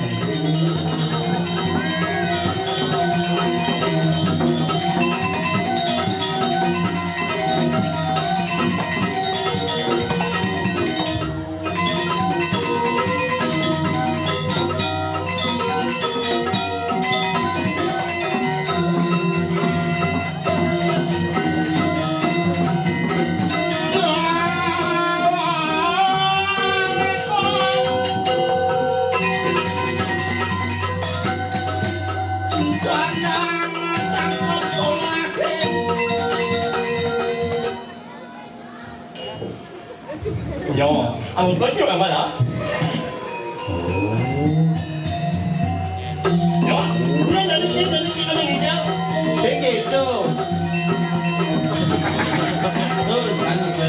Yo, ang iba nyo naman, ah. Yo, ulan na rin, ulan na rin, ulan na rin. Sige, ito. Ito, saan ka?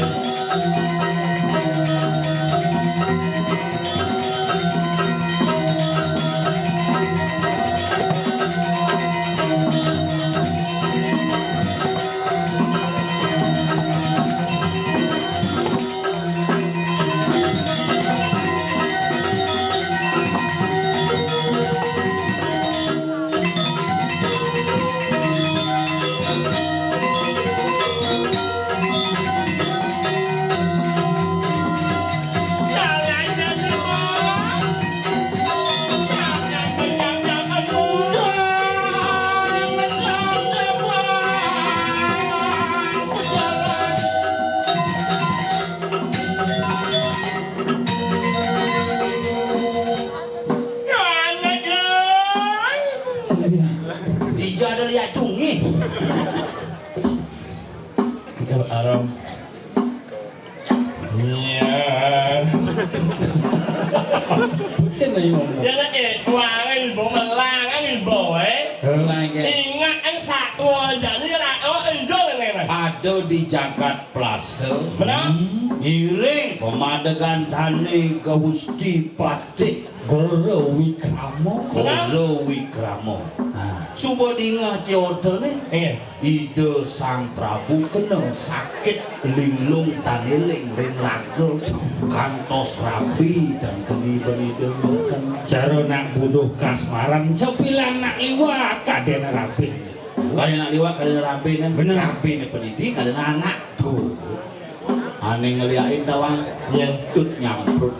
Ijo ada liak cungi. Kita aram. Iya. Betul lah, Imam. Ya, nak, eh, dua hari, Bo, melarang, Bo, eh. Ingat, eh, satu aja, ni, oh, eh, jangan, eh. Ada di Jagat Plaza. Benar? Ngiring pemadegan Dani Gusti Patih. Goro Wikrama. Goro Wikrama. Nah. Suba dingeh cetane. Inggih. Ida Sang Prabu kena sakit linglung tan eling ring raga kantos rabi tan keni ben ida meken. Cara nak buduh kasmaran, sepilang nak liwat kadena rabi. Kadena nak liwat kadena rabi, kan? Bener. Rabi ne pendidik, kadena anak. Tuh. Ane ngeliakin tawang. Iya. Tut nyamprut.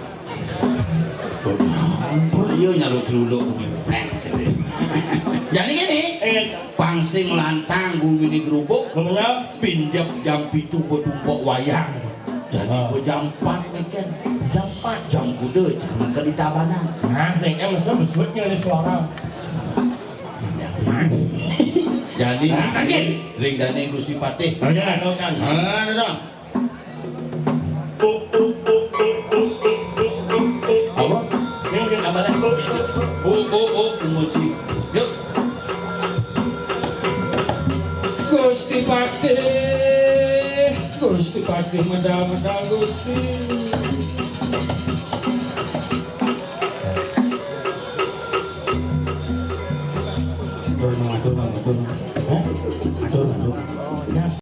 Tut nyamprut. Iya, nyaluk celuluk. Jadi gini, eh, pang sing lantang gumine grubuk, bener, pinjep jam pitu betumpok wayang. Jadi, ah, jam empat nih, kan. Jam empat. Jam kuda, jangan ke di tabanan. Nah, sing em mesti besutnya di suara. Jadi, nah, ring dane Gusti Patih. Oh, jalan, jalan. Ah, dah. Apa? Sing, sing, apa dah? Oh, oh, oh, emoji. Yuk. Gusti Patih, Gusti Patih, medal, medal, Gusti.